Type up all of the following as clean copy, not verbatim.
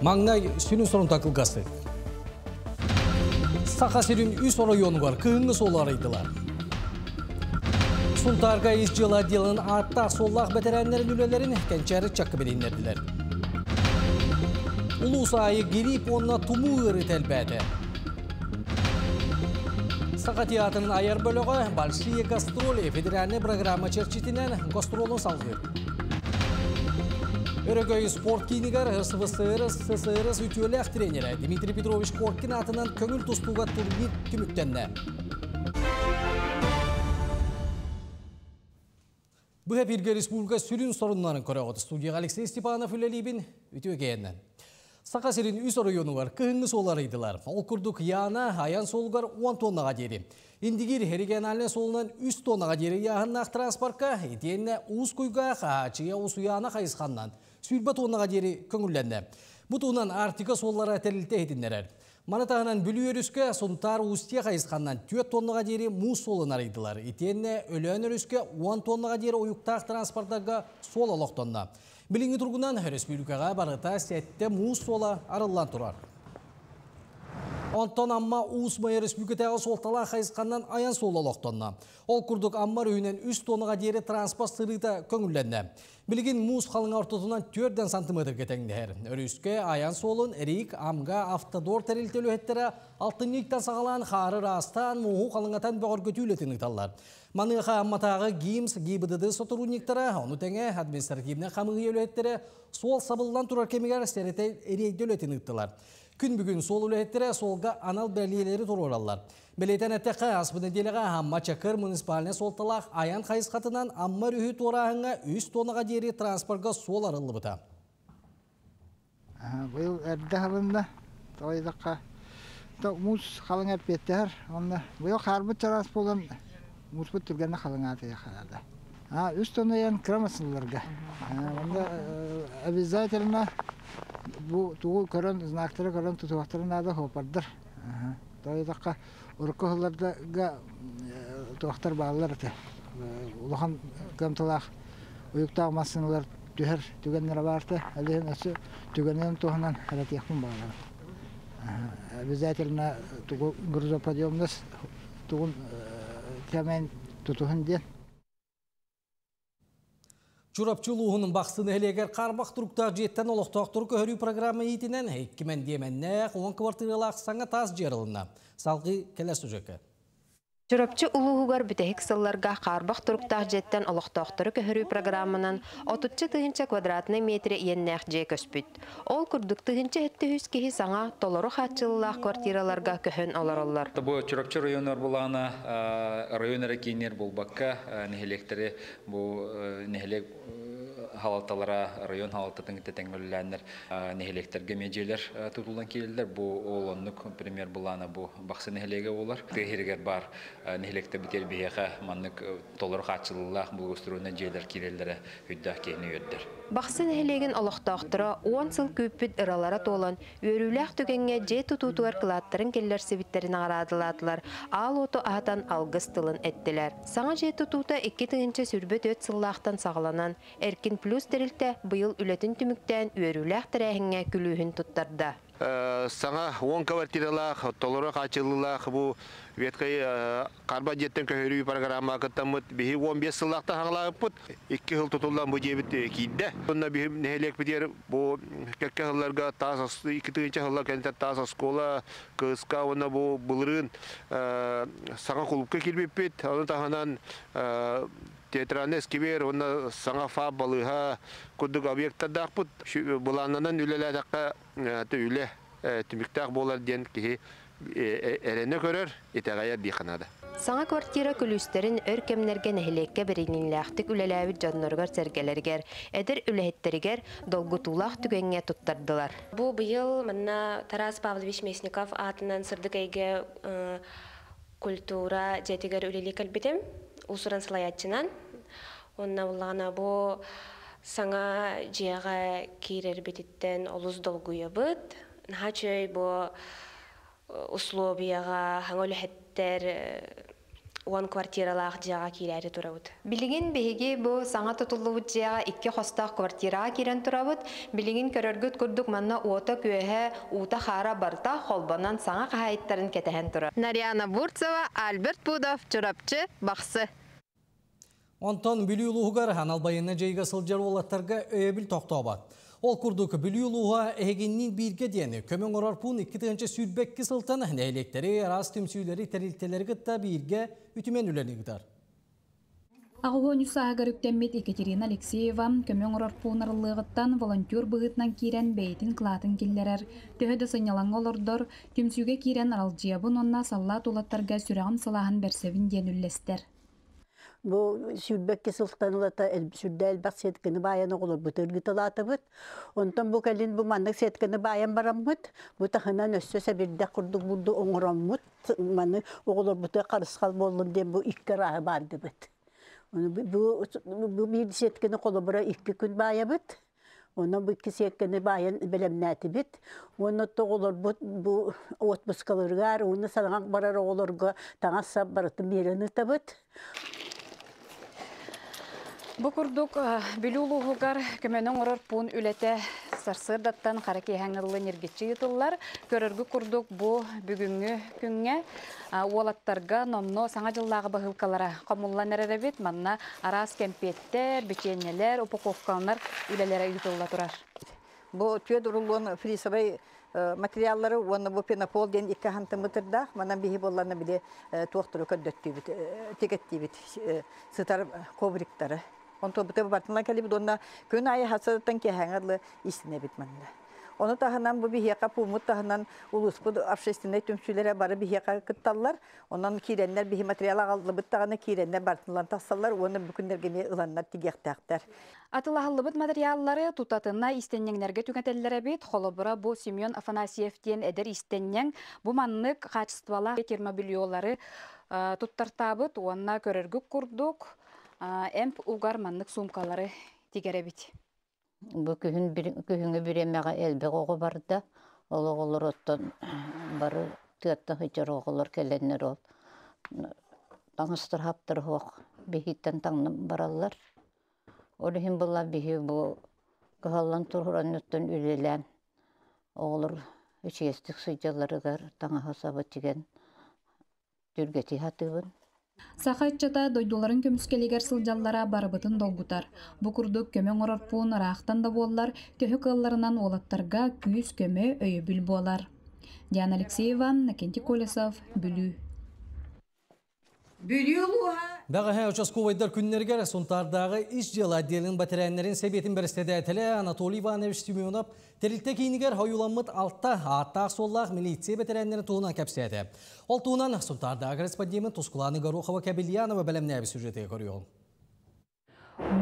Маҥнай сүрүн сонунта кылгастык. Саха сирин үс оройуонугар кыһыҥҥы суолу арыйдылар. Сунтаарга ис дьыала отделын ааттаах-суоллаах бэтэрээннэрин үлэлэрин кэнчээри ыччакка билиһиннэрдилэр. Улуус аайы гирип уонна тумуу ыарыыта элбээтэ. Саха театрын айар бөлөҕө «Большие гастроли» федеральнай программа чэрчитинэн гастролун салгыыр. Өрөгөй спорт киинигэр СВСР ССРС үтүөлээх тренерэ Дмитрий Петрович Коркин аатынан көҥүл тустууга турнир түмүктэннэ. Быһа бииргэ республика сүрүн соруннарын көрөҕүт. Студияға Алексей Степанов үлэлиибин. Үтүө кээннэн. Саха сирин үс оройуонугар кыһыҥҥы суол арыйдылар. Ол курдук Яна айан суолугар 10 тоннаға диэри. Индигир региональнай суолунан 3 тоннаға диэри ыйааһыннаах транспортка итиэннэ Уус Куйга Хаачыйа Усуйаана хайысханнан 120 тоннаға диэри көҥүллэннэ. Бу туһунан Арктика суоллара тэрилтэ иһитиннэрэр. Маны таһынан Бүлүү өрүскэ Сунтаар Устье хайысханнан 4 тоннаға диэри муус суолун арыйдылар. Итиэннэ Өлөөн өрүскэ 10 тоннаға диэри уйуктаах транспорттарга суол олохтонно. Билиҥҥи туругунан өрөспүүбүлүкэҕэ барыта сэттэ муус суола арыллан турар. Онтон Амма Уус Майа өрөспүүбүлүкэтээҕи суолталаах хайысханнан айан суола олохтонно. Ол курдук Амма өрүһүнэн үс туонаҕа диэри транспорт сырыыта көҥүллэннэ. Билигин муус халыҥа ортотунан 4 сантиметрга тэҥнэһэр. Өрүскэ айан суолун Рик, Амга, Автодор тэрилтэ үлэһиттэрэ алтынньы ыйтан саҕалаан хаары ыраастаан, мууһу халыҥатан бөҕөргөтүү үлэтин ыыталлар. Маныаха Амматааҕы ГИМС, ГИБДД сотрудниктара, ону тэҥэ административнай хамыыһыйа үлэһиттэрэ суол сабыллан турар кэмигэр сэрэтэ рейдэ үлэтин ыыттылар. Күн бүгүн суол үлэһиттэрэ суолга анал бэлиэлэри туруораллар. Бэлиэтээн эттэххэ, ааспыт нэдиэлэҕэ Амма Чакыр муниципальнай суолталаах айан хайысхатынан Амма өрүһү туорааһыҥҥа үс туонаҕа диэри транспорга суол арыллыбыта. Быйыл эрдэ аһылынна. Тоҕо муус халыҥ эппиэттэһэр. Онно быйыл хаарбыт чараас буолан мууспут түргэнник халыҥаата хараада. Үс тонна кыра массыыналарга. Онно обязательно бу тугу көрөн, знактары көрөн тутуохтарын наада суоппардар. Тоҕо урукку сылларга туохтар бааллар этэ. Улахан кыамталаах уйуктаах массыыналар түһэр түгэннэрэ баарта. Ол өссө түгэнин туһунан харатыахпын баҕарабын. Обязательно тугу грузоподъемность тугун кэмэн тутуһун диэн. Чурапчы улууһунун Бахсы нэһилиэгэр хаарбах туруктаах дьиэттэн олохтоохтору көһөрүү программа иитинэн икки мэндиэмэннээх 10 квартиралаах саҥа таас дьиэ арылынна. Салгыы кэлэр сюжекка. Чурапчы улууһугар бүтэһик сылларга хаарбах туруктаах дьиэттэн олохтоохтору көһөрүү программанан 30 тыһыынча квадратнай метр иэннээх дьиэ көспүт. Ол курдук 1073 киһи саҥа толору хааччыллаах квартираларга көһөн олороллор. Бу Чурапчы районугар булаана район эрэ киинигэр буолбакка нэһилиэктэри бу нэһилиэк халалталара район халалтатын тэҥҥөллээннэр нэһилиэктэргэ медиалар тутулан киирэллэр. Бу ол оннук пример булаана бу Бахсы нэһилиэгэ болар. Тыа сиригэр баар нэһилиэктэр битер биһиэхэ маннык толору хааччыллаах благоустроенный дьиэлэр киирэллэрэ өйдөөх киһини үөрдэр. Бахсы нэһилиэгин олохтоохторо 10 сыл күүппүт ыралара туолан, үөрүүлээх түгэҥҥэ дьиэ тутуутугар кылааттарын киллэрсибиттэрин наҕараадалаатылар, аал уоту аһатан алгыс тылын эттилэр. Саҥа дьиэ тутуута 2024 сыллаахтан саҕаланан, Эркин Плюс тэрилтэ быйыл үлэтин түмүктээн үөрүүлээх тэрээһиҥҥэ күлүүһүн туттарда. Саҥа 10 квартиралаах, толору хааччыллыылаах бу ветхай хаарбах дьиэттэн көһөрүү программа кыттаммыт биһи 15 сыллаахта хаҥалаабыппыт. 2 сыл тутуллан бу дьиэбит киирдэ. Онно биһи нэһилиэкпитигэр бу кэккэ сылларга таас 2 тыһыынча сыллар кэнниттэн таас оскуола, кыска уонна бу былырыын саҥа кулуупка киирбиппит. Ону таһынан театральный сквер уонна саҥа ФАП балыыһа курдук объекттардаахпыт. Былааннанан үлэлээтэххэ үлэ түмүктээх буолар диэн киһи эрэнэ көрөр, итэҕэйэр диэххэ наада. Саҥа квартира күлүүстэрин өр кэмнэргэ нэһилиэккэ бэриниилээхтик үлэлээбит дьонноругар-сэргэлэригэр, эдэр үлэһиттэригэр долгутуулаах түгэҥҥэ туттардылар. Бу быйыл манна Тарас Павлович Местников аатынан сырдык эйгэ культура дьиэтигэр үлэлии кэлбитим. Уус-уран салайааччынан. Онно буллаҕына бу саҥа дьиэҕэ киирэрбититтэн олус долгуйабыт. Наһаа үчүгэй бу условияҕа хаҥа үлэһиттэр. 10 квартиралаах дьиэҕэ киирээри турабыт. Билигин биһиги бу саҥа тутуллубут дьиэҕэ 2 хостоох квартираҕа киирэн турабыт. Билигин көрөргүт курдук манна уота-күөһэ, уута-хаара барыта холбонон саҥа хаһаайыттарын кэтэһэн турар. Нарьяна Бурцева, Альберт Пудов, Чурапчы, Бахсы. Онтон Бүлүү улууһугар анал байыаннай дьайыыга сылдьар уолаттарга өйөбүл тохтообот. Ол курдук Бүлүү улууһа эһигинниин бииргэ диэн көмө оҥорор пуун 2022 сылтан нэһилиэктэри, араас түмсүүлэри, тэрилтэлэри кытта бииргэ үтүмэн үлэни ыытар. 83 сааһыгар үктэммит Екатерина Алексеева көмө оҥорор пуун арыллыаҕыттан волонтер быһыытынан киирэн бэйэтин кылаатын киллэрэр. Төһө да сынньалаҥҥа олордор, түмсүүгэ киирэн аралдьыйабын уонна саллаат уолаттарга сүрэҕим сылааһын бэрсэбин диэн үллэстэр. Бу 22 сылтан ылата сүрдэ элбэх сетканы баайан оҕолорбут ыргыталаатыбыт. Онтон бу кэлин бу маннык сетканы баайан бараммыт, бу таһынан өссө сэбирдэх курдук бурду оҥороммут, маны оҕолорбутугар харысхал буоллун диэн бу икки арааһы баардыбыт. Бу биир сетканы холобура 2 күн баайабыт. Онон бу икки сиэккэни баайан бэлэмнээтибит. Уонна оҕолорбут бу отпускаларыгар уонна саҥа барар оҕолорго таҥас-сап барытын биэрэн ыытабыт. Бу курдук Бүлүү улууһугар көмөнү оҥорор пуун үлэтэ сарсыардаттан хара киэһэҥ ыллы ньиргиччи ыытыллар. Көрөргү курдук бу бүгүҥҥү күҥҥэ уолаттарга номнуо саҥа дьыллааҕы баһыылкалара хомуллан эрэр эбит. Манна араас кэмпиэттэр, бичиэнньэлэр, упаковкаланар үлэлэрэ ыытылла турар. Бу түөрт рулон флисовай материаллары уонна бу пенопол диэн икки хантымытырдаах. Манан биһи буолларна били туохтары көрдөттүүбүт, тикеттиибит сытар ковриктары. Онтон бу бартынан кэлибит уонна күн аайы хасыраттан киэһээҥи истинэбит манна. Ону таһынан бу биһиэхэ пууммут таһынан улууспут общественнай түмсүүлэрэ бары биһиэхэ кытталлар. Онон киирэннэр биһи материал аҕаллыбыт даҕаны киирэннэр бартынан тахсаллар уонна бу күннэргэ ыланнар тигиэхтээхтэр. Атылаһыллыбыт материаллары тутатына истэнньэҥнэргэ түҥэтэллэр эбит. Холобура бу Семен Афанасьев диэн эдэр истэнньэҥ бу маннык качестволаах термобельелары туттартаабыт уонна көрөргүк курдук эмп угар маннык суумкалары тигэр эбит. Бу күһүҥҥү бириэмэҕэ элбэх оҕо барда. Ол оҕолор оттон бары тыаттан сылдьар оҕолор кэлэннэр ол таҥастар хаптар суох биһиттэн таҥнан бараллар. Ол иһин буолла биһи бу кыһаллан туруранныттан үлэлээн оҕолор үчүгэстик сылдьалларыгар таҥаһы саба тигэн түргэтии сатыыбын. Саха ыччата дойдуларын көмүскэлигэр сылдьаллара барыбытын долгутар. Бу курдук көмө оҥорор пуун ыраахтан да буоллар, төһө кыалларынан уолаттарга күүс көмө өйөбүл буолар. Диана Алексеева, Накентий Колесов, Бүлүү. Бүлүү улууһа. Бэҕэһээ участковайдар күннэригэр Сунтаардааҕы ис дьыала отделын бэтэрээннэрин сэбиэтин бэрэссэдээтэлэ Анатолий Иванович Семенов тэрилтэ киинигэр ойууламмыт 6 ааттаах-суоллаах милиция бэтэрээннэрин туһунан кэпсээтэ. Ол туһунан Сунтаардааҕы корреспондент Тускулаана Горохова-Кабельянова бэлэмнээбит сюжетыгар көрүөҕүҥ.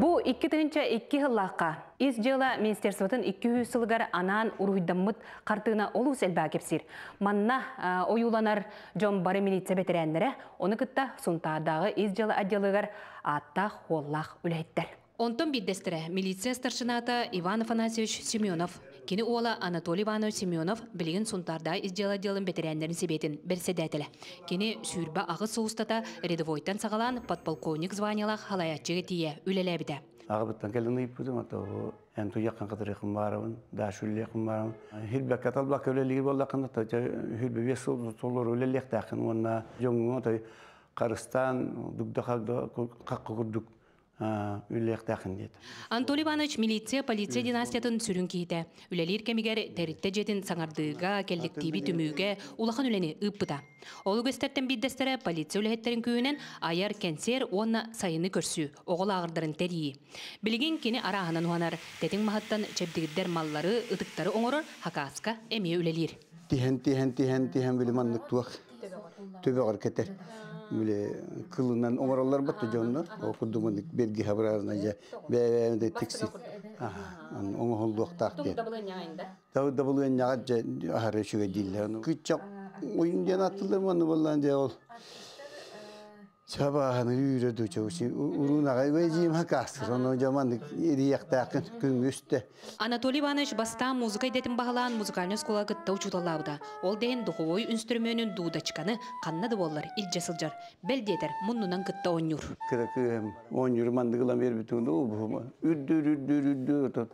Бу 2002 сыллаахха ис дьыала министерствотын 200 сылыгар анаан уруһуйдаммыт хартыына олус элбэҕи кэпсиир. Манна ойууланар дьон бары милиция бэтэрээннэрэ, ону кытта Сунтаардааҕы ис дьыала отделыгар ааттаах-хуоллаах үлэһиттэр. Онтон биирдэстэрэ милиция старшината Иван Афанасьевич Семенов. Кини уола Анатолий Иванович Семенов билигин Сунтаардааҕы ис дьыала отделын бэтэрээннэрин сэбиэтин бэрэссэдээтэлэ. Кини сүүрбэ аҕыс сыл устата рядовойтан саҕалаан подполковник званиелаах халайааччыга тиийэ үлэлээбитэ. Аҕабыттан кэлин ыйыппытым, ото эн туйаххын кытарыаххын баарабын, даашүллиэххин барабын. Хүрбэккэ талбакка үлэлиир буоллаххына, хүрбэ биэс сыл толору үлэлиэхтээххин уонна дьоҥҥо той харыстаан дугда хахха курдук үлэлиэхтээххин диэт. Анатолий Иванович милиция, полиция династиятын сүрүн киһитэ. Үлэлиир кэмигэр тэрилтэ дьиэтин саҥардыыга, кэллэктииби түмүүгэ улахан үлэни ыыппыта. Ол үгэстэртэн биирдэстэрэ полиция үлэһиттэрин күүһүнэн айар кэнсиэр уонна сайыны көрсүү, оҕо лааҕырдарын тэрийии. Билигин кини арааһынан уһанар, тэтиҥ маһыттан чэбдигирдэр маллары, ытыктары оҥорор хакаска эмиэ үлэлиир. Тиһэн, тиһэн, тиһэн, тиһэн били маннык туох төбөҕөр кетер. Били кылынан оҥороллор бат дьоннор. Ол курдук маннык берги хабыраазына же бэйэ-бэйэ тикси. Оҥоһуллуохтаах диэн. Дабылыанньаҕа же аһары үчүгэй дииллэр. Кыччак уйун диэн аттылар манны боллаан же ол. Чабаһаны үүрэ дуча урунаға вэжим хакастыр, оны жаман ирияқтақын күнгүсте. Анатолий Иванович бастаан музыка идэтин баһылаан музыкальный школа кытта учууталлаабыта. Ол дэһин духовой инструменын дуудачканы ханна да буоллар илдьэ сылдьар. Бэл диэтэр муннунан кытта оонньуур. Кыра кыым оонньуур мандыгылан бербитин үрдүр үрдүр үрдүр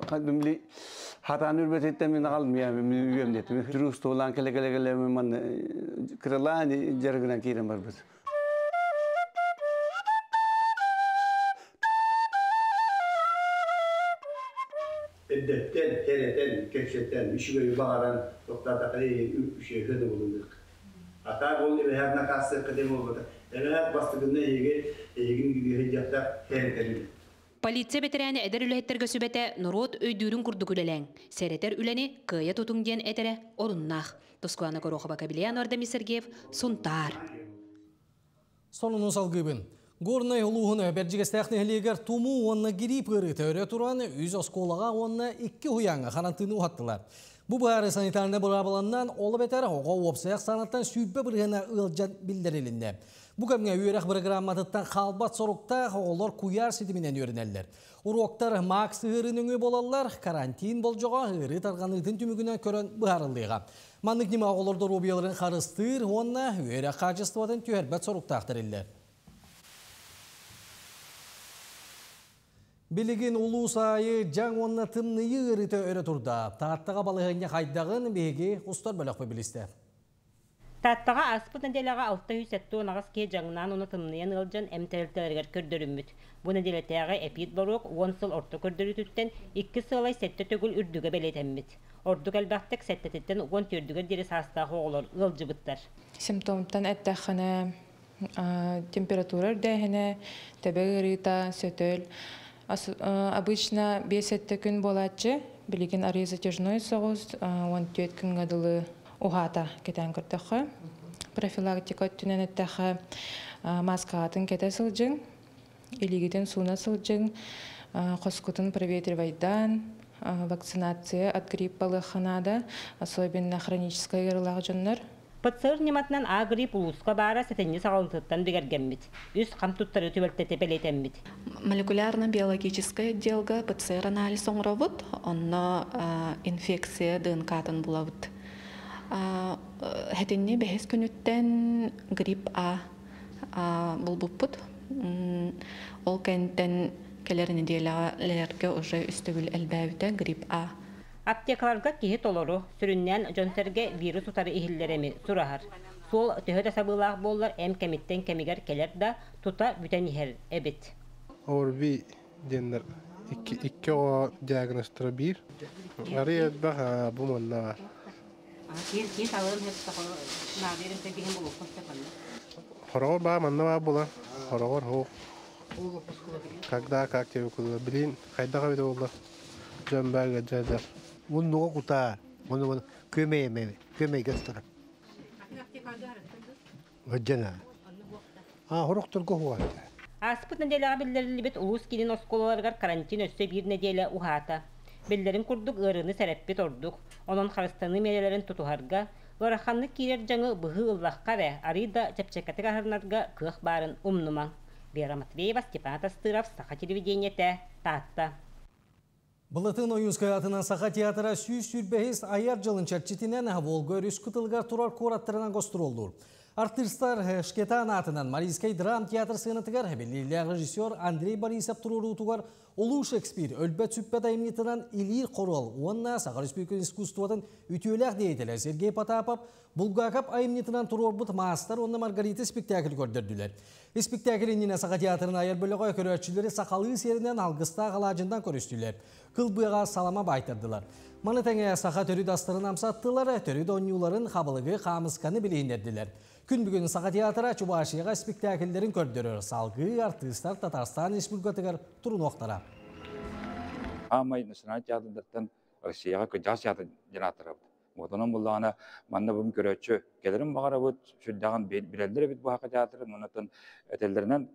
кадымли хатан үрбететтен мен алым я мен үйөм детим. Жүрүс толан келе келе келе мен кыралаан жарыгынан киирен барбыт. Эддеттен, теретен, кепсеттен, үшүгөйү багаран токтата үшө хөдө болундук. Ата ол эбэхэр накасы кыдем болбута. Эбэхэр бастыгында эге эгин гиге жакта теретен. Полиция бетерәне эдер үлэһиттерге сүбэтэ норуот өйдүүрүн курдук үлэлээҥ. Сэрэтэр үлэни кыайа тутуҥ диэн этэрэ оруннаах. Тоскуана Горохова Кабилиян Ардами Сергеев, Сунтаар. Сонунун салгыбын. Горнай улууһун бэрдьигэстээх нэһилиэгэр тумуу уонна грипп ыарыыта өрө туран, үс оскуолаҕа уонна икки уһуйааҥҥа харантыыны уһаттылар. Бу быһаарыы санитарнай быраабыланнан ол эбэтэр оҕо уопсай ахсаанаттан 20 бырыһыана ыалдьан биллэрилиннэ. Бу кэмҥэ үөрэх бырагырааматыттан хаалбат соруктаах оҕолор куйаар ситиминэн үөрэнэллэр. Уруоктар Макс ыарыы нөҥүө буолаллар, карантин болдьоҕо ыарыы тарҕаныытын түмүгүнэн көрөн быһаарыллыаҕа. Маннык ньыма оҕолор доруобуйаларын харыстыыр уонна үөрэх хаачыстыбатын түһэрбэт соруктаах тэриллэр. Билигин улуус аайы дьаҥ уонна тымныйыы ыарыыта өрө турда. Тааттаҕа балаһыанньа хайдаҕын биһиги устар бөлөхпүт билистэ. Тааттаҕа ааспыт нэдиэлэҕэ 678 киһи дьаҥнаан уонна тымныйан ыалдьан эмтэрэлтэлэригэр көрдөрүммүт. Бу нэдиэлэтээҕи эпид боруок 10 сыл орто көрдөрүүтүттэн 2 сыалай 7 төгүл үрдүгэ бэлиэтэммит. Ордук элбэхтик сэттэтиттэн 14-үгэр диэри саастаах оҕолор ыалдьыбыттар. Симптомтан эттэххинэ температура үрдээһинэ, төбө ыарыыта, сөтөл. Обычно 5-7 күн буолааччы, билигин арыы затяжной соҕус 14 күҥҥэ дылы уһаата кэтээн көрдөххө. Профилактика өттүнэн эттэххэ маскаҕытын кэтэ сылдьыҥ, илиигитин сууна сылдьыҥ, хоскутун проветривайдаан, вакцинация от гриппа ылыахха наада, особенно хроническай ыарыылаах дьоннор. ПЦР ньыматынан А грипп улууска баара сэтинньи саҕалыытыттан бигэргэммит. Үс хам туттарыы түбэлтэтэ бэлиэтэммит. Молекулярно-биологическай отделга ПЦР анализ оҥоробут, онно инфекция ДНК-тын булабыт. Сэтинньи бэһис күнүттэн грипп А булбуппут. Ол кэнниттэн кэлэр нэдиэлэҕэ уже үс төгүл элбээбитэ грипп А. Аптекаларга киһи толору, сүрүннээн дьон-сэргэ вирус утары иһиллэр эми сураһар. Суол төһө да сабыылаах буоллар эм кэмиттэн кэмигэр кэлэр да, тута бүтэн иһэр эбит. ОРВИ диэннэр икки оҕо диагнозтара биир. Арый элбэх бу манна бар. Хороҕор баа манна баа буолар, хороҕор суох. Когда как тебе куда билин хайдаҕа эбитэ буоллар дьон баа ыалдьар. Муннуга кутаа, ону көмөймө көмөйгө ыстырап. Ыджана. А хорохторго хуата. Ааспыт нэдиэлэҕэ биллэриллибит улуус киинин оскуолаларыгар карантин өссө биир нэдиэлэ уһаата. Биллэрин курдук ыарыыны сэрэппит ордук. Онон харыстаныы миэрэлэрин тутуһарга, ыараханнык киирэр дьаҥы быһыы ыллахха эрэ, арыый да чэпчэкитик аһарынарга кыах баарын умнумаҥ. Вера Матвеева, Степан Тастыров, Саха телевидениетэ, Таатта. Былатын Ойуунскай атынан Саха театра 125 айар дьылын чэрчитинэн Волга өрүс кытылыгар турар куораттарынан гастроллуур. Артыыстар Шкетан аатынан Мариинскай драм театр сыанатыгар биллиилээх режиссер Андрей Борисов туруоруутугар Улуу Шекспир өлбөт сүппэт айымньытынан Илиир Хоруол уонна Саха Республикатын искусствотын үтүөлээх деятелэ Сергей Потапов Булгаков айымньытынан туруорбут Маастар уонна Маргарита спектакль көрдөрдүлэр. Испиктээкил иннинэ Саха театрын айар бөлөҕө көрөөччүлэри сахалыы сиэринэн алгыстаах алаадьынтан көрүстүлэр. Кыл быаҕа салама баайтардылар. Маны тэҥэ саха төрүт астарын амсаттылар, төрүт оонньууларын, хабылыгы, хаамысканы билиһиннэрдилэр. Күн бүгүн Саха театра Чувашияҕа испиктээкиллэрин көрдөрөр. Салгыы артыыстар Татарстан Республикатыгар турунуохтара. Аамай национальнай театрдартан Россияҕа кырдьаҕас театр диэн ааттарабыт. Онон буллаҕына манна бүгүн көрөөччү кэлэрин баҕарабыт, сүрдээҕин билэллэр эбит бу саха театрын, онон этэллэринэн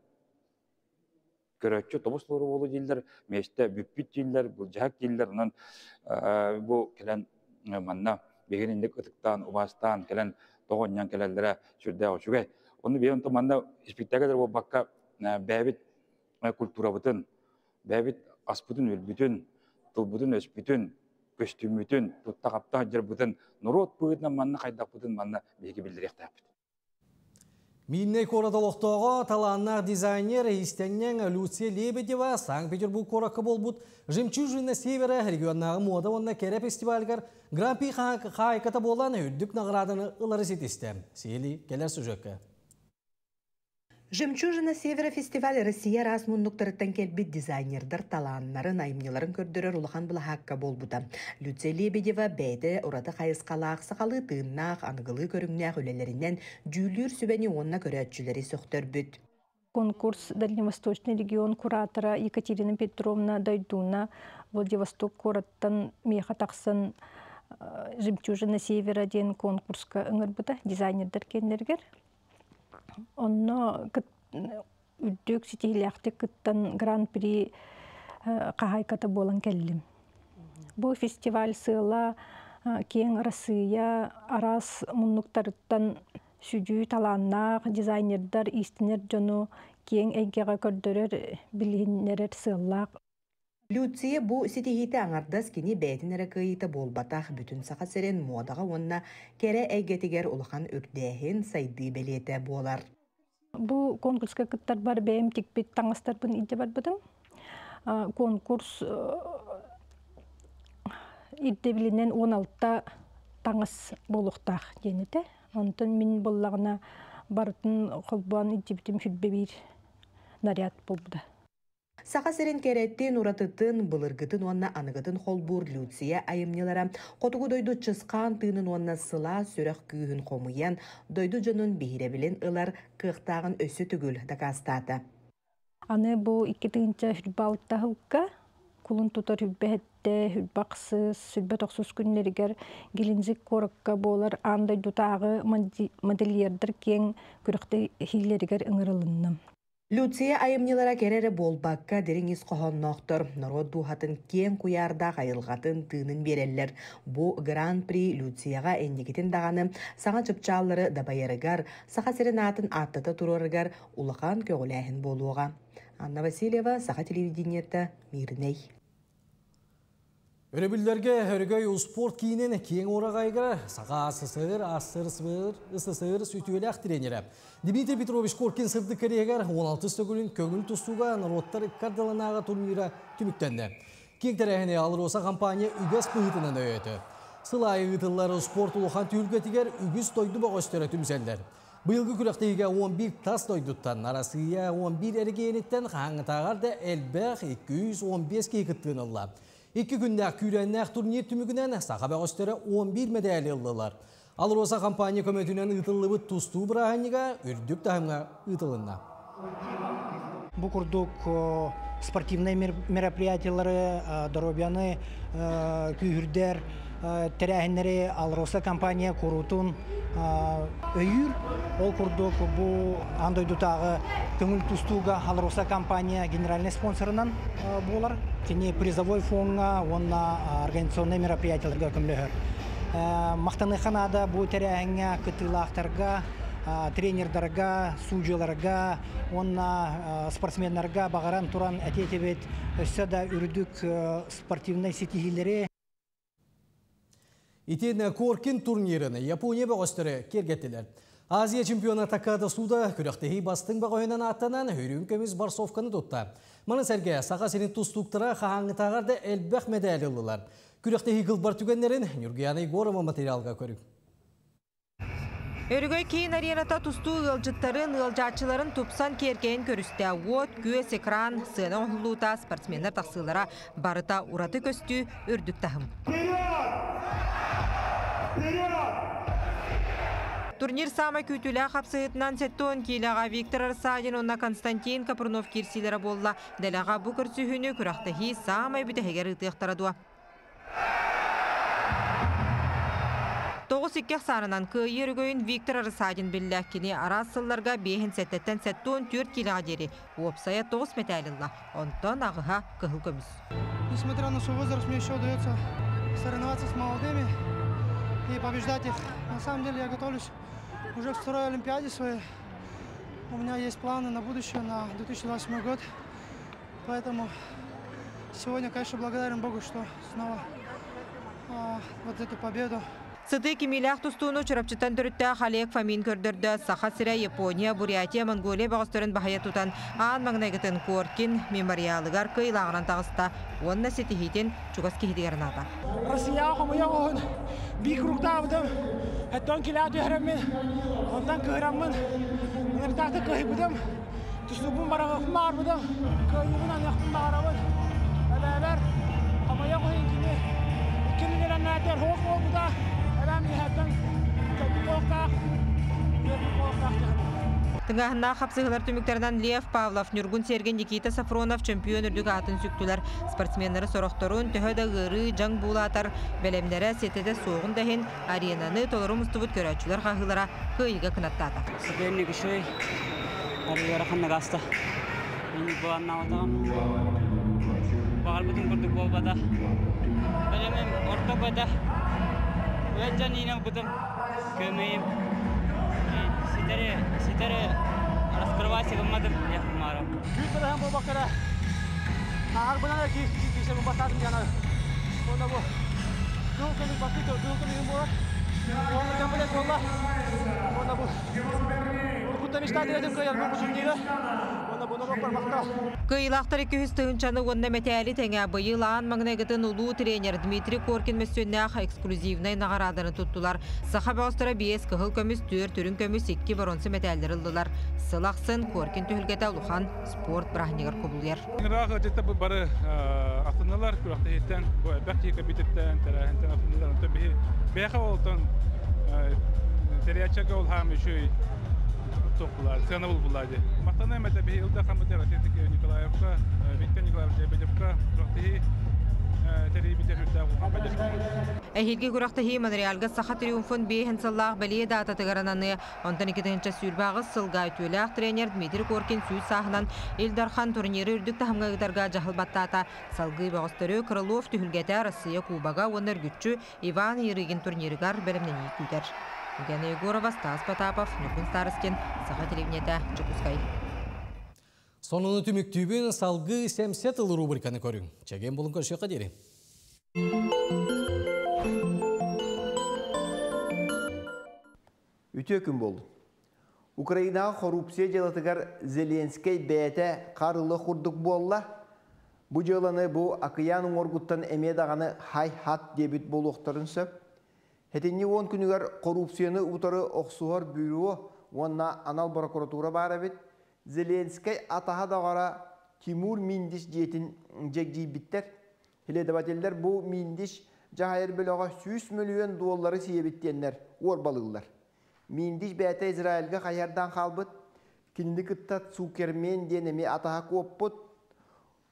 көрөөччү тобус толору буолуо дииллэр, миэстэ бүппүт дииллэр, былдьаһык дииллэр. Онон бу кэлэн манна биһигини инник ытыктаан, убаастаан кэлэн тоҕо анньан кэлэллэрэ сүрдээх үчүгэй. Оны бейон то манна спектакль болбакка бәбит культурабытын, бәбит аспытын өлбүтүн, тылбытын өспүтүн, көстүмүтүн, тутта капта жарбытын, народ быытынан манна хайдакпытын манна биһиги билдириэхтээхпит. Минней коротолохтоға таланнақ дизайнер истеннен Люция Лебедева Санкт-Петербург коракы болбут «Жемчужина севера» регионнағы мода онна кере фестивальгар Гран-при хайката болан үрдік награданы ылары сетесті. Сели келер сюжетке. «Жемчужина севера» фестиваль Россия раз муннуктарыттан келбит дизайнердар талааннарын айымныларын көрдөрөр улахан былаһаакка буолбута. Люция Лебедева бэйде ураты хайысқалаах сахалы тыыннаах аныгылыы көрүҥнээх үлэлэринэн дьүүллүүр сүбэни уонна көрөөччүлэри сөхтөрбүт. Конкурс Дальневосточный регион куратора Екатерина Петровна Дайдуна Владивосток куораттан миэхэ тахсан «Жемчужина севера» диэн конкурска ыҥырбыта дизайнердар кэннэргэр. Онно үрдүк ситиһилээхтик кыттан гран-при хаһаайката буолан кэллим. Бу фестиваль сыала киэҥ Арассыыйа араас муннуктарыттан сүдү талааннаах дизайнердар иистэнэр дьону киэҥ эйгэҕэ көрдөрөр билиһиннэрэр сыаллаах. Люция бу ситиһиитэ аҥардас кини бэйэтин эрэ кыайыыта буолбатах, бүтүн Саха сирин муодаҕа уонна кэрэ эйгэтигэр улахан үрдээһин, сайдыы бэлиэтэ буолар. Бу конкурска кыттарбар бэйэм тикпит таҥастарбын илдьэ барбытым. Конкурс ирдэбилинэн 16 таҥас буолуохтаах диэн этэ. Онтон мин буоллаҕына барытын холбоон илдьибитим 21 наряд буолбута. Саха сирин кэрэтин, уратытын, былыргытын уонна аныгытын холбуур Люция айымньылара хотугу дойду чысхаан тыынын уонна сылаас сүрэх күүһүн хомуйан, дойду дьонун биһирэбилин ылар кыахтааҕын өссө төгүл дакаастаата. Аны бу 2026 сылга кулун тутар 27, 28, 29 күннэригэр Геленджик куоракка буолар аан дойдутааҕы модельердар киэҥ күрэхтэһиилэригэр ыҥырылынным. Люция айымньылара кэрэ эрэ буолбакка, дириҥ ис хоһоонноохтор, норуот дууһатын киэҥ куйаардаах айылҕатын тыынын биэрэллэр. Бу Гран-при Люцияҕа инникитин даҕаны саҥа чыпчааллары дабайарыгар, Саха сирин аатын ааттата туруорарыгар улахан көҕүлээһин буолуоҕа. Анна Васильева, Саха телевидениета, Мирнэй. Өрөбүллэргэ Өрөгөй успуорт киинин киэҥ уораҕайыгар Саха АССР, АССР СССР сүтүөлээх тренерэ Дмитрий Петрович Коркин сырдык кэриэһигэр 16 төгүлүн көҥүл тустууга норуоттар ыккардыланааҕы турнира түмүктэннэ. Киэҥ тэрээһини АЛРОСА компания үгэс быһыытынан өйөөтө. Сыл аайы ыытыллар спорт улахан түһүлгэтигэр үгүс дойду бөҕөстөрө түмсэллэр. Быйылгы күрэхтэһиигэ 11 тас дойдуттан, Арассыыйа 11 эрэгийиэниттэн хаһааҥҥытааҕар да элбэх 215 киһи кыттыыны ылла. Икки күннээх күүрээннээх турнир түмүгүнэн саха бөҕөстөрө 11 мэдээли ыллылар. АЛРОСА компания көмөтүнэн ыытыллыбыт тустуу бырааһынньыга үрдүк таһымҥа ыытылынна. Бу курдук спортивнай мероприятиялары, доруобуйаны күүһүрдэр тэрээһиннэри АЛРОСА компания куруутун өйүүр. Ол курдук бу аан дойдутааҕы көҥүл тустууга АЛРОСА компания генеральный спонсорынан буолар. Кини призовой фоҥҥа уонна организационнай мероприятияларга көмөлөһөр. Махтаныахха наада бу тэрээһиҥҥэ кыттыылаахтарга, тренердарга, судьяларга уонна спортсменнарга баҕаран туран этиэтибит өссө да үрдүк спортивнай ситиһиилэри. Итиэннэ Коркин турнирын Япония бөҕөстөрө киэргэттилэр. Азия чемпиона Такада Суда күрэхтэһии бастыҥ бөҕөһүнэн ааттанан үрүҥ көмүс борцовканы тутта. Маны сэргэ Саха сирин тустууктара хаһааҥҥытааҕар да элбэх мэдээли ыллылар. Күрэхтэһии кылбар түгэннэрин Нюргуяна Егорова материалга көрүҥ. Өрөгөй киин арената тустуу ыалдьыттарын, ыалдьааччыларын тупсан киэркэйэн көрүстэ. Уот, күөс, экран, сыана оҥоһуллуута, спортсменнар тахсыылара барыта ураты көстүү, үрдүк таһым. Турнир саамай күүтүүлээх хапсыһыытынан 70 киилэҕэ Виктор Арсадин уонна Константин Капрунов киирсиилэрэ буолла. Дэлэҕэ бу көрсүһүүнү күрэхтэһии саамай бүтэһигэр ыытыахтара дуо? 9-2 ахсаанынан кыайыы өрөгөйүн Виктор Арсадин биллэ. Кини араас сылларга 5-7-тэн 74 киилэҕэ диэри уопсайа 9 мэтээл ылла. Онтон аҕыһа кыһыл көмүс. Несмотря на свой возраст, мне еще удается соревноваться с молодыми и побеждать их. На самом деле я готовлюсь уже к второй Олимпиаде своей. У меня есть планы на будущее, на 2028 год. Поэтому сегодня, конечно, благодарен Богу, что снова вот эту победу. Сытыы кимиилээх тустууну Чурапчыттан төрүттээх Олег Фомин көрдөрдө. Саха сирэ Япония, Бурятия, Монголия бөҕөстөрүн баһыйа тутан аан маҥнайгытын Коркин мемориалыгар кыайыылааҕынан таҕыста уонна ситиһиитин чугас киһитигэр анаата. Россияҕа хомуйа оһун биир кругтаабытым, эттон килээ түһэрэммин, онтон кыыраммын, ыныртаахтык кыһыйбытым, тустуубун бараҕыппын баҕарбытым, кыайыыбын аныахпын баҕарабын. Эбээбэр хомуйа оһун кини икки нэлэннээтэр хоох буолбута, эбээм иһэттэн кэлбит буолуохтаах, үөрбүт буолуохтаах дьаһанабын. Тыҥааһыннаах хапсыһыылар түмүктэринэн Лев Павлов, Ньургун Сергин, Никита Сафронов чөмпүйүөн үрдүк аатын сүктүлэр. Спортсменнары сорохторун төһө да ыарыы, дьаҥ буулаатар, бэлэмнэрэ ситэтэ суоҕун да иһин аренаны толору мустубут көрөөччүлэр хаһыылара кыайыыга кынаттаата. Соперник үчүгэй, ыарахан нагаста. Мин былааннаабатаҕым. Баҕарбытым курдук буолбата. Бэлэмим орто этэ. Ыалдьан иинэн ылбытым. Көмөйүм. Ситэри, ситэри раскрывайся гымматым Лев Умаров. Күүс бэлэһэн буолбакка эрэ, ааһарбынан эрэ киирсэбин бастаатым диэн Онно бу кыһыл көмүс бастыы кыһыл көмүһүм буолар. Онно кэмбилет буолла. Онно бу уруккуттан мечтать этим кыайарбын бу турнира. Онно бу норуоппар махтал. Кыайыылаахтар 200 тыһыынчаны уонна мэтээли тэҥэ быйыл аан маҥнайгытын улуу тренер Дмитрий Коркин мөссүөннээх эксклюзивнай наҕарааданы туттулар. Саха бөҕөстөрө биэс кыһыл көмүс, түөрт үрүҥ көмүс, икки боруонса мэтээллэри ыллылар. Сыл ахсын Коркин түһүлгэтэ улахан спорт бырааһынньыгар кубулуйар. Ыраах ыалдьыттар бары астыннылар, күрэхтэһииттэн, бу элбэх киһи кэлбититтэн, тэрээһинтэн астыннылар. Онтон биһи бэйэхэ олтон тэрийээччилэргэ ол хаам үчүгэй туох сыанабыл булла дии. Махтаныам этэ биһи Ил Дархаммытыгар Алексей Николаевка, Виктор Николаевич Лебедевка күрэхтэһии тэрийбитэ сүрдээх улахан поддержка. Эһиилги күрэхтэһии Монреальга Саха триумфун биэһин сыллаах бэлиэ даататыгар ананыа. Онтон 2028 сылга үтүөлээх тренер Дмитрий Коркин 100 сааһынан Ил Дархан турниры үрдүк таһымҥа ыытарга дьаһал баттаата. Салгыы бөҕөстөрү Крылов түһүлгэтэ Россия Кубога уонна үргүччү Иван Ярыгин турнирыгар бэлэмнэнии күүтэр. Евгения Егорова, Стас Потапов, Ньургун Старостин, Саха телевидениета, Дьокуускай. Сонуну түмүктүүбүн салгыы сэмсэ тыл рубриканы көрүҥ. Чэгиэн булун көрсүөххэ диэри. Үтүө күн буоллун. Украинаҕа коррупция дьыалатыгар Зеленскэй бэйэтэ харылы курдук буолла. Бу дьыаланы бу акыйаан уҥуоргуттан эмиэ даҕаны хай-хат диэбит буолуохтарын сөп. Сэтинньи 10 күнүгэр коррупцияны утары охсуһар бюро уонна анал прокуратура баар эбит. Зеленскэй атаһа доҕоро Тимур Миндич дьиэтин дьэгдьийбиттэр. Следователлэр бу Миндич дьаһайар бөлөҕө 100 мөлүйүөн дуоллары сиэбит диэннэр уорбалыыллар. Миндич бэйэтэ Израильга хайардаан хаалбыт. Кинини кытта Цукермен диэн эмиэ атаһа куоппут.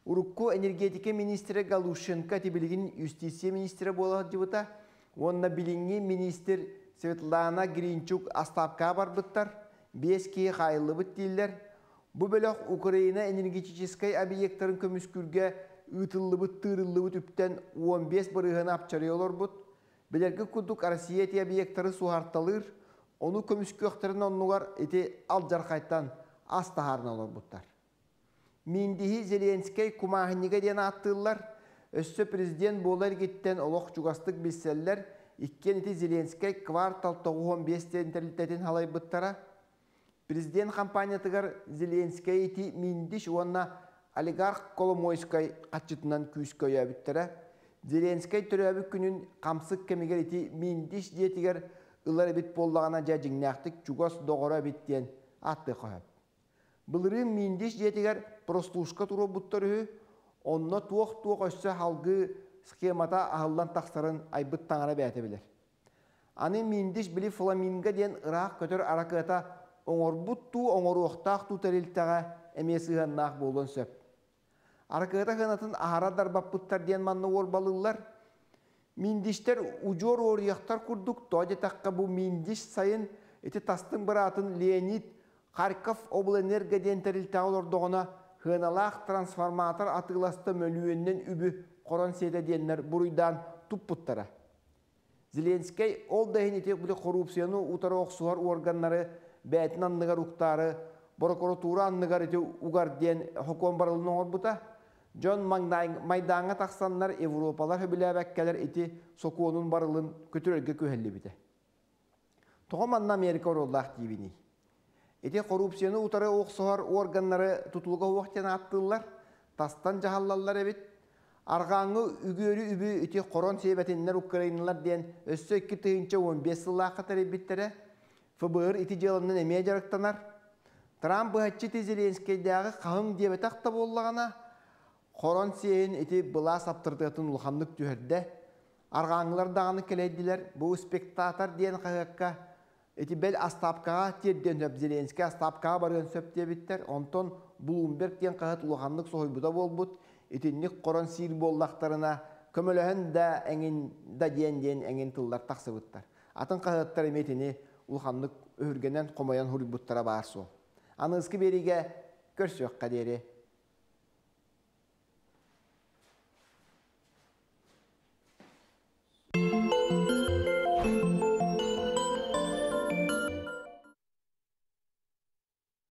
Урукку энергетика министрэ Галущенко билигин юстиция министрэ буола сылдьыбыта. Уонна билиҥҥи министр Светлана Гринчук астаапкаҕа барбыттар. Биэс киһи хаайыллыбыт дииллэр. Бу бөлөх Украина энергетическай объектарын көмүскүүргэ ыытыллыбыт тыырыллыбыт үптэн 15 бырыһыаны апчарыйа олорбут. Билэргэ курдук Россия ити объектары суһарталыыр, ону көмүскүөхтэрин оннугар ити алдьархайтан ас таһаарына олорбуттар. Миндиһи Зеленскэй кумааһынньыга диэн ааттыыллар. Өссө президент буолар илгиттэн олох чугастык билсэллэр. Иккиэн ити Зеленскэй квартал 95 тэрилтэтин халайбыттара. Президент компаниятыгар Зеленскэй ити Миндич уонна олигарх Коломойскай хаччытынан күүскэ өйөөбүттэрэ. Зеленскэй төрөөбүт күнүн хамсык кэмигэр ити Миндич дьиэтигэр ылар эбит буоллаҕына дьэ дьиҥнээхтик чугас доҕоро эбит диэн ааттыахха сөп. Былырыын Миндич дьиэтигэр прослушка туруорбуттар үһү, онно туох-туох өссө салгыы схемата аһыллан тахсарын айбыт таҥара бэйэтэ билэр. Аны Миндич били фламинго диэн ыраах көтөр аракыата оҥорбут туу оҥоруохтаах туу тэрилтэҕэ эмиэ сыһыаннаах буолуон сөп. Аракыата сыанатын аһара дарбаппыттар диэн манна уорбалыыллар. Миндичтэр удьуор уоруйахтар курдук, тоҕо диэтэххэ бу Миндич сайын ити тастыҥ быраатын Леонид Харьков облэнерго диэн тэрилтэҕэ олордоҕуна сыаналаах трансформатор атыыласта мөлүйүөнүнэн үбү хорон сиэтэ диэннэр буруйдаан туппуттара. Зеленскэй ол да иһин ити коррупцияны утары охсуһар органнары бэйэтин анныгар уктаары Прокуратура анныгар ити угар диэн хокуон барылын оҥорбута. Дьон Майдааҥҥа тахсаннар Европалар хөбүлээбэккэлэр ити сокуонун барылын көтүрэргэ күһэллибитэ. Тоҕо манна Америка оруоллаах диибиний? Ити коррупцияны утары охсуһар органнары тутулуга суох диэн ааттыыллар, тастан дьаһаллаллар эбит. Арҕааҥҥы үгүөрү үбү ити хорон сиэбэтиннэр украиналар диэн өссө 2015 сыллаахха тэрийбиттэрэ. ФБР ити дьыаланан эмиэ дьарыктанар. Трамп быһаччы ити Зеленскэйдээҕи хаһыҥ диэбэтэх да буоллаҕына, хорон сиэһин ити былаас аптарытыатын улаханнык түһэрдэ. Арҕааҥҥылар даҕаны кэлэйдилэр. Бу «Спектатор» диэн хаһыакка ити бэл астаапкаҕа тиэрдиэн сөп, Зеленскэй астаапкаҕа барыан сөп диэбиттэр. Онтон Блумберг диэн хаһыат улаханнык соһуйбута буолбут. Итинник хорон сиир буоллахтарына, көмөлөһөн да эҥин да диэн диэн эҥин тыллар тахсыбыттар. Атын хаһыаттар эмиэ итини улаханнык өһүргэнэн хомойон хуруйбуттара баар суол. Аныгыскы биэриигэ көрсүөххэ диэри.